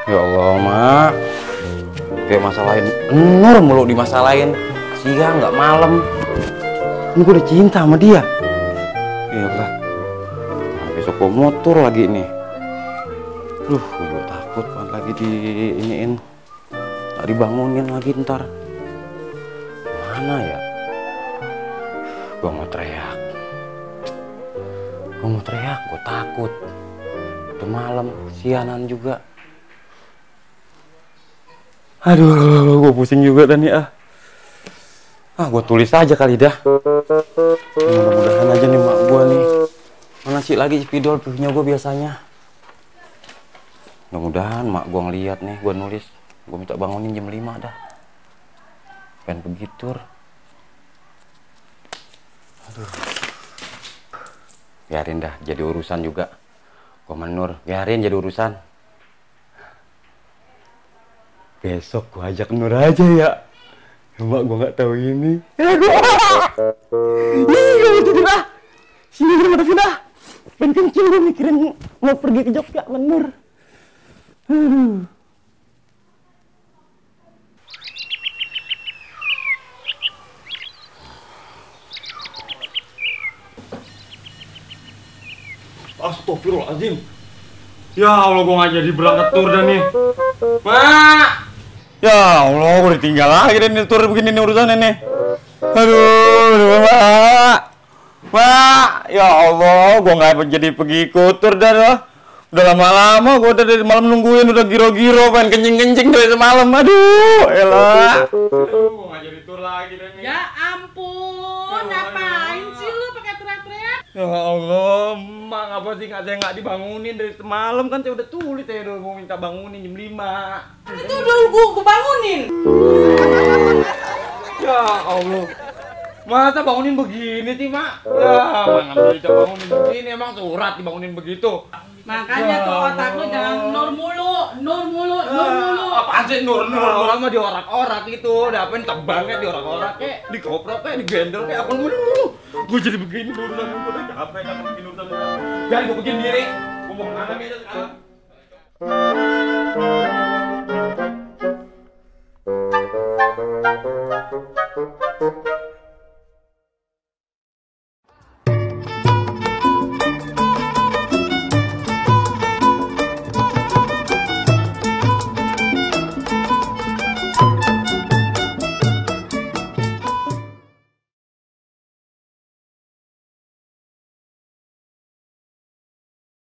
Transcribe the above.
Ya Allah, Mak. Kayak masalahin Nur mulu dimasalahin. Siang nggak malam. Ini gue udah cinta sama dia. Iya lah. Besok gue motor lagi nih. Gue takut banget lagi diiniin. Nggak dibangunin lagi ntar. Mana ya? Gue mau teriak. Gue takut. Udah malam, sianan juga. Aduh, gue pusing juga dan ya. Gue tulis aja kali dah. Mudah-mudahan aja nih mak gue nih. Mana sih lagi spidol punya gue biasanya. Mudah-mudahan mak gue ngeliat nih, gue nulis. Gue minta bangunin jam 5 dah. Pengen begitu. Aduh. Biarin dah, jadi urusan juga. Gue menur, biarin jadi urusan. Besok gue ajak Nur aja ya. Mak gue nggak tahu ini. Ih, itu dah. Sini dulu dah. Pengen kencing gue mikirin mau pergi ke Jogja sama Nur. Astagfirullahaladzim. Ya Allah, gue gak jadi berangkat tur dah nih. Mak! Ya Allah, gue ditinggal lagi deh nih tur begini nih urusannya nih. Aduh, Mak! Mak! Ya Allah, gue gak jadi pergi ikut tur dah loh. Udah lama-lama gue udah dari malam nungguin, udah giro-giro, pengen kencing-kencing dari semalam. Aduh, elah. Gue gak jadi tur lagi deh nih. Ya ampun, ngapain sih lu pakai teriak-teriak? Ya Allah, Mak ngapa sih nggak dibangunin dari semalam, kan saya udah tulis ya udah mau minta bangunin jam 5. Itu udah gua bangunin. Ya Allah, masa bangunin begini sih Mak? Ya mana bisa bangunin begini, emang surat dibangunin begitu. Makanya tuh otak lu jangan nur mulu. Apaan sih nur sama diorak-orak gitu, udah apain tebangnya diorak-orak kek, dikoprok kek, digendol kek, apa dulu. Gue jadi begini urusan gue udah capek bikin urusan. Jangan gue bikin diri, gue mau kemana aja sekarang.